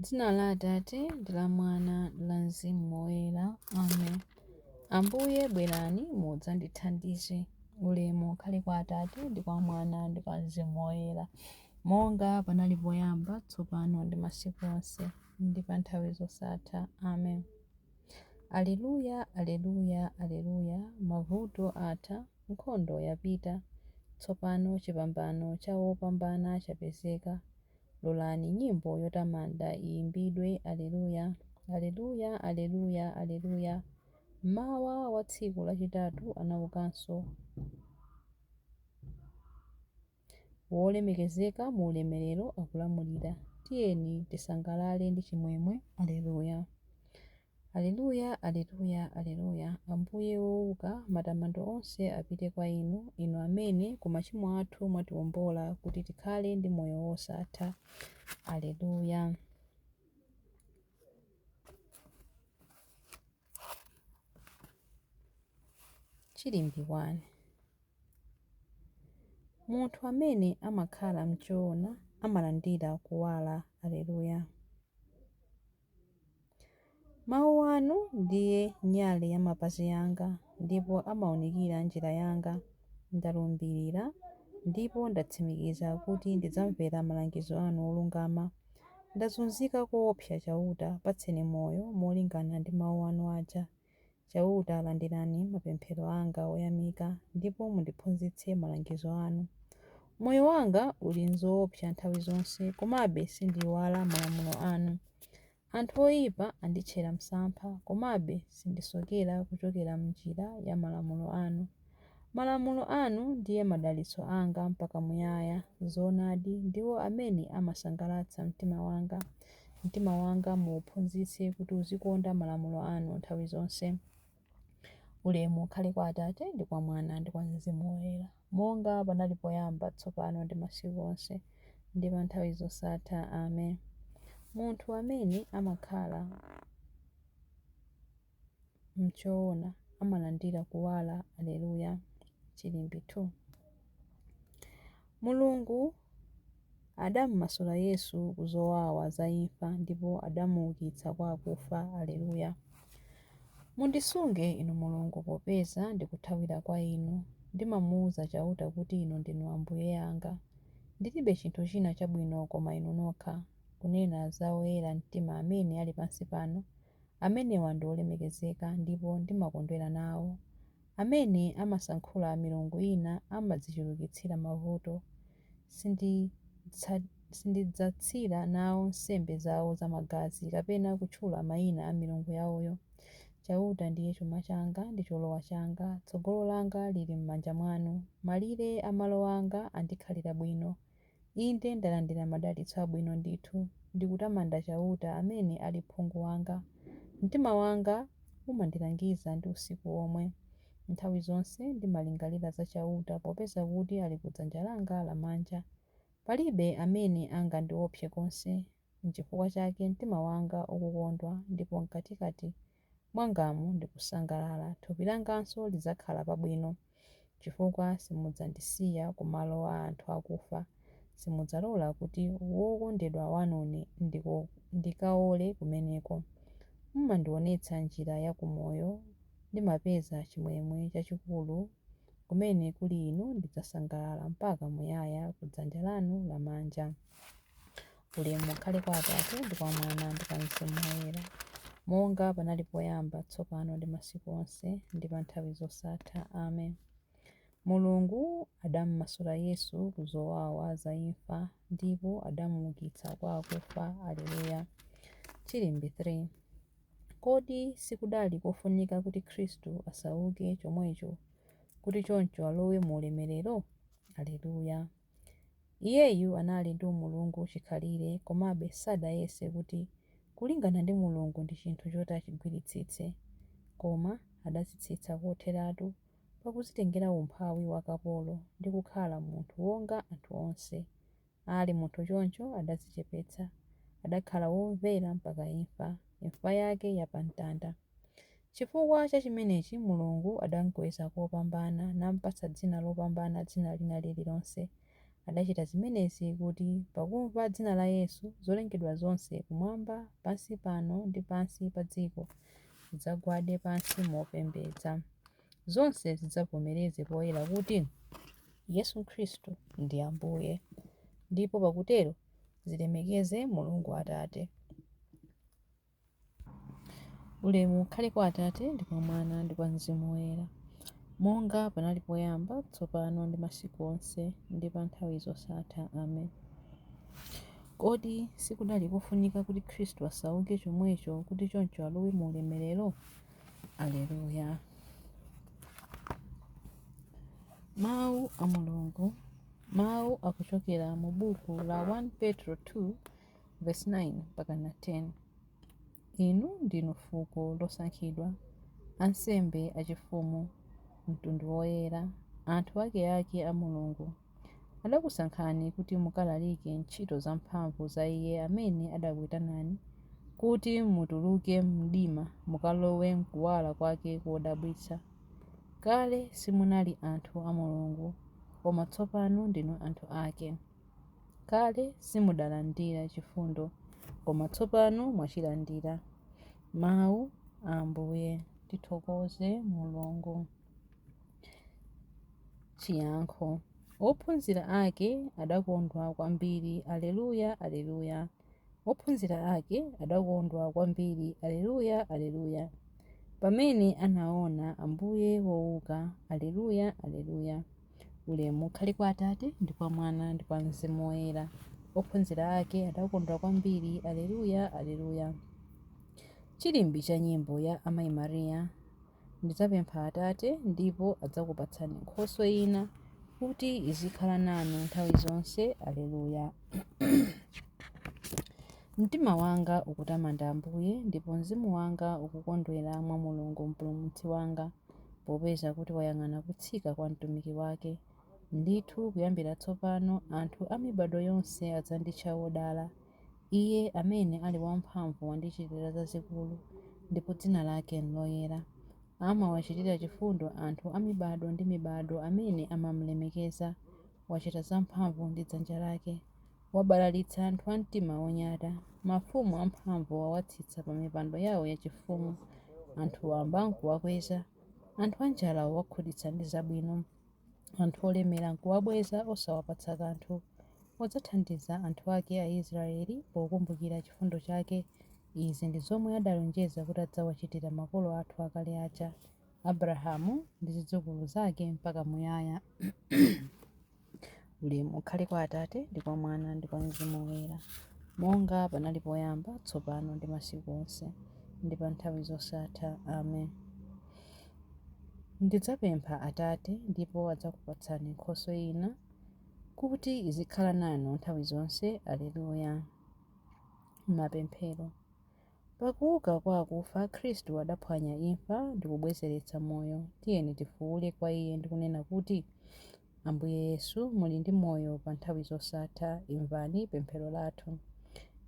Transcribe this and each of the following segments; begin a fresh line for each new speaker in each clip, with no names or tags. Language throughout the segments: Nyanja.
Dzina la Atate ndi la Mwana ndi la Mzimu Woyera. Amen. Ambuye bwerani mudzandithandize. Ulemu ukhale kwa Atate ndi kwa Mwana ndi kwa Mzimu Woyera, monga panali poyamba, tsopano ndi masiku onse, ndi pa nthawi zosatha. Amen. Aleluya, aleluya, aleluya, mavuto atha, nkhondo yapita, tsopano chipambano cha wopambana chapezeka. Lolani nyimbo yotamanda iyimbidwe, Aleluya, Aleluya, Aleluya, Aleluya. Mmawa wa tsiku lachitatu anaukanso, wolemekezeka mu ulemerero akulamulira. Tiyeni tisangalale ndi chimwemwe, Aleluya. Aleluya, Aleluya, Aleluya! Ambuye wouka, matamando onse apite kwa Inu, Inu amene ku machimo athu mwatiwombola kuti tikhale ndi moyo wosatha. Aleluya. Chilimbi 1. Munthu amene amakhala m'choona amalandira kuwala. Aleluya. Mawu anu ndiye nyale ya mapazi anga, ndipo amaunikira njira yanga. Ndalumbirira ndipo ndatsimikiza kuti ndidzamvera malangizo anu olungama. Ndazunzika koopsa Chauta, patseni moyo molingana ndi mau anu aja. Chauta, landirani mapemphero anga oyamika, ndipo mundiphunzitse malangizo anu. Moyo wanga uli m'zoopsa nthawi zonse, komabe sindiiwala malamulo anu. Anthu oipa anditchera msampha, komabe sindisokera kuchokera m'njira ya malamulo anu. Malamulo anu ndiye madalitso anga mpaka muyaya, zoonadi, ndiwo amene amasangalatsa mtima wanga. Mtima wanga muuphunzitse kuti uzikonda malamulo anu nthawi zonse. Ulemu ukhale kwa Atate, ndi kwa Mwana, ndi kwa Mzimu Woyera, monga panali poyamba, tsopano, ndi masiku onse, ndi pa nthawi zosatha. Amen. Munthu amene amakhala m'choona amalandira kuwala. Aleluya. Chilimbi 2. Mulungu adammasula Yesu ku zowawa za imfa ndipo adamuukitsa kwa akufa. Aleluya. Mundisunge Inu Mulungu, popeza ndikuthawira kwa Inu. Ndimamuuza Chauta kuti Inu ndinu Ambuye anga. Ndilibe chinthu china chabwino koma Inu nokha. Kunena za oyera mtima amene ali pansi pano, amenewa ndi olemekezeka, ndipo ndimakondwera nawo. Amene amasankhula milungu ina amadzichulukitsira mavuto. Sindidzatsira nawo nsembe zao zamagazi, kapena kutchula maina a milungu yaoyo. Chauta ndiye chuma changa ndi cholowa changa, tsogolo langa lili m'manja mwanu. Malire a malo anga andikhalira bwino. Inde ndalandira madalitso abwino ndithu. Ndikutamanda Chauta amene ali phungu wanga. Mtima wanga umandilangiza ndi usiku womwe. Nthawi zonse ndimalingalira za Chauta, popeza kuti ali ku dzanja langa lamanja. Palibe amene angandiwopse konse. Nchifukwa chake mtima wanga ukukondwa, ndipo m'katikati mwangamu ndikusangalala. Thupi langanso lidzakhala pabwino, chifukwa simudzandisiya ku malo a anthu akufa, simudzalola kuti wokondedwa wanune ndikaole kumeneko. Mumandiwonetsa njira ya ku moyo, ndimapeza chimwemwe chachikulu. Kumene kuli Inu ndidzasangalala mpaka muyaya ku dzanja lanu lamanja. Ulemu ukhale kwa Atate, ndi kwa Mwana, ndi kwa Mzimu Woyera, monga panali poyamba, tsopano, ndi masiku onse, ndi pa nthawi zosatha. Amen. Mulungu adammasula Yesu ku zowawa za imfa, ndipo adamuukitsa kwa akufa. Aleluya. Chilimbi 3. Kodi sikudali kofunika kuti Khristu asauke chomwecho, kuti choncho alowe mu ulemerero? Aleluya. Iyeyu anali ndi umulungu chikhalire, komabe sadayese kuti kulingana ndi Mulungu ndi chinthu choti achigwiritsitse, koma adadzitsitsa kotheratu pakudzitengera umphawi wa kapolo, ndi kukhala munthu wonga anthu onse. Ali munthu choncho adadzichepetsa, adakhala womvera mpaka imfa, imfa yake ya pa mtanda. Chifukwa cha chimenechi Mulungu adamkweza kopambana, nampatsa dzina lopambana dzina lina lililonse. Adachita zimenezi kuti pakumva dzina la Yesu, zolengedwa zonse kumwamba, pansi pano ndi pansi pa dziko, zidzagwade pansi mopembedza. Zonse zidzavomereze poyera kuti Yesu Khristu ndi Ambuye, ndipo pakutero zilemekeze Mulungu Atate. Ulemu ukhale kwa Atate, ndi kwa Mwana, ndi kwa Mzimu Woyera, monga panali poyamba, tsopano, ndi masiku onse, ndi pa nthawi zosatha. Amen. Kodi sikudali kofunika kuti Khristu asauke chomwecho, kuti choncho alowe mu ulemerero? Aleluya. Mawu a Mulungu. Mawu akuchokera mu buku la 1 Petro 2 verse 9 mpaka na 10. Inu ndinu fuko losankhidwa, ansembe achifumu, mtundu woyera, anthu akeake a Mulungu. Adakusankhani kuti mukalalike ntchito zamphamvu za Iye amene adakuitanani kuti mutuluke m'mdima mukalowe m'kuwala kwake kodabwitsa. Kale simunali anthu a Mulungu, koma tsopano ndinu anthu ake. Kale simudalandira chifundo, koma tsopano mwachilandira. Mawu a Ambuye. Tithokoze Mulungu. Chiyankho. Ophunzira ake adakondwa kwambiri. Aleluya, Aleluya. Ophunzira ake adakondwa kwambiri. Aleluya, Aleluya. Pamene anaona Ambuye wouka. Aleluya, Aleluya. Ulemu ukhale kwa Atate, ndi kwa Mwana, ndi kwa Mzimu Woyera. Ophunzira ake adakondwa kwambiri. Aleluya, Aleluya. Chilimbi cha nyimbo ya Amayi Maria. Ndidzapempha Atate, ndipo adzakupatsani Nkhoswe ina, kuti izikhala nanu nthawi zonse. Aleluya. Mtima wanga ukutamanda Ambuye, ndipo mzimu wanga ukukondwera mwa Mulungu Mpulumutsi wanga, popeza kuti wayang'ana kutsika kwa mtumiki wake. Ndithu kuyambira tsopano anthu a mibadwo yonse adzanditcha wodala. Iye amene ali wamphamvu wandichitira zazikulu, ndipo dzina lake nloyera. Amawachitira chifundo anthu a mibadwo ndi mibadwo amene amamlemekeza. Wachita zamphamvu ndi dzanja lake. Wabalalitsa anthu a mtima wonyada. Mafumu amphamvu wawatsitsa pa mipando yawo yachifumu. Anthu wamba nkuwakweza. Anthu anjala wawakhutitsa ndi zabwino. Anthu olemera nkuwabweza osawapatsa kanthu. Wadzathandiza anthu ake Aisraeli pokumbukira chifundo chake. Izi ndi zomwe adalonjeza kuti adzawachitira makolo athu akale aja, Abrahamu ndi zidzukulu zake mpaka muyaya. Ulemu ukhale kwa Atate, ndi kwa Mwana, ndi kwa Mzimu Woyera, monga panali poyamba, tsopano, ndi masiku onse, ndi pa nthawi zosatha. Amen. Ndidzapempha Atate, ndipo adzakupatsani Nkhoswe ina, kuti izikhala nanu nthawi zonse. Aleluya. Mapemphero. Pakuuka kwa akufa, Khristu adaphwanya imfa ndi kubwezeretsa moyo. Tiyeni tifuule kwa Iye ndi kunena kuti, Ambuye Yesu, muli ndi moyo pa nthawi zosatha, imvani pemphero lathu.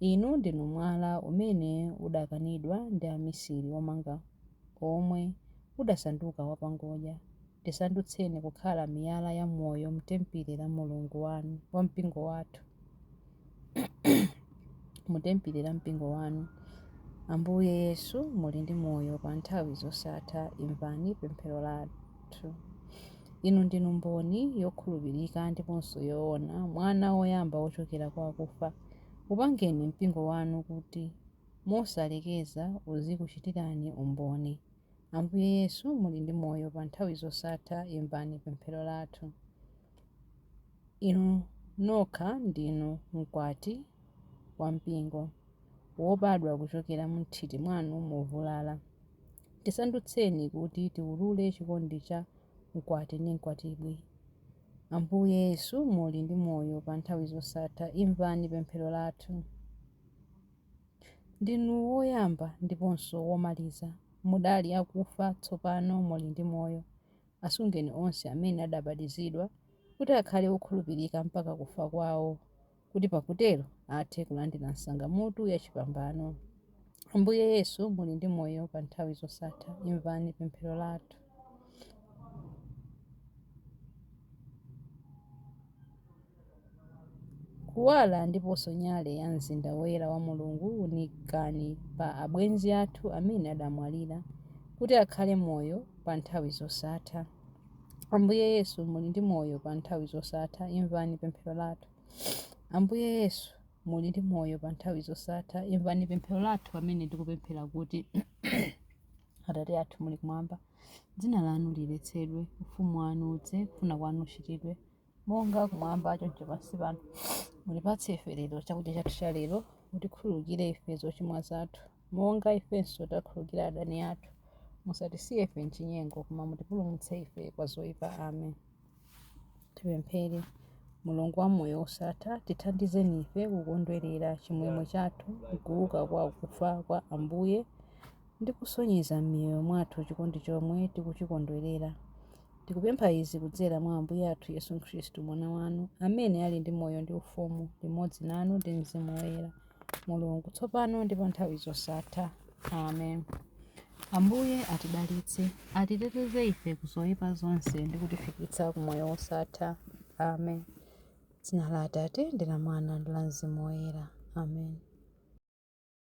Inu ndinu mwala umene udakanidwa ndi amisiri omanga omwe udasanduka wapangodya. Tisandutseni kukhala miyala ya moyo m'tempile la Mulungu wanu, wa mpingo wathu. Mutempile la mpingo wanu. Ambuye Yesu, muli ndi moyo pa nthawi zosatha, imvani pemphero lathu. Inu ndinu mboni yokhulupirika ndiponso yoona, mwana woyamba wochokera kwa akufa. Upangeni mpingo wanu kuti mosalekeza uzikuchitirani umboni. Ambuye Yesu, muli ndi moyo pa nthawi zosatha, imvani pemphero lathu. Inu nokha ndinu mkwati wa mpingo, wobadwa kuchokera m'nthiti mwanu movulala. Tisandutseni kuti tiwulule chikondi cha mkwati ndi mkwatibwi. Ambuye Yesu, muli ndi moyo pa nthawi zosatha, imvani pemphero lathu. Ndinu woyamba ndiponso womaliza. Mudali akufa, tsopano muli ndi moyo. Asungeni onse amene adabatizidwa kuti akhale okhulupirika mpaka kufa kwawo, kuti pakutero athe kulandira nsangamutu ya chipambano. Ambuye Yesu, muli ndi moyo pa nthawi zosatha, imvani pemphero lathu. Kuwala ndiponso nyale ya mzinda woyera wa Mulungu, unikani pa abwenzi athu amene adamwalira, kuti akhale moyo pa nthawi zosatha. Ambuye Yesu, muli ndi moyo pa nthawi zosatha, imvani pemphero lathu. Ambuye Yesu, muli ndi moyo pa nthawi zosatha, imvani pemphero lathu pamene tikupemphera kuti, Atate athu muli kumwamba, dzina lanu liyeretsedwe, ufumu wanu udze, kufuna kwanu kuchitidwe, monga kumwamba choncho pansi pano. Mutipatse ife lero chakudya chathu cha lero. Mutikhululukire ife zochimwa zathu, monga ifenso takhululukira adani athu. Musatisiye ife m'chinyengo, koma mutipulumutse ife kwa zoyipa. Amen. Tipemphere. Mulungu wa moyo wosatha, tithandizeni ife kukondwerera chimwemwe chathu m'kuuka kwa akufa kwa Ambuye ndi kusonyeza m'miyoyo mwathu chikondi chomwe tikuchikondwerera. Tikupempha izi kudzera mwa Ambuye athu Yesu Khristu, Mwana wanu, amene ali ndi moyo ndi ufumu limodzi nanu ndi Mzimu Woyera, Mulungu, tsopano ndi pa nthawi zosatha. Amen. Ambuye atidalitse, atiteteze ife ku zoyipa zonse ndi kutifikitsa ku moyo wosatha. Amen. Dzina la Atate ndi la Mwana ndi la Mzimu Woyera. Amen.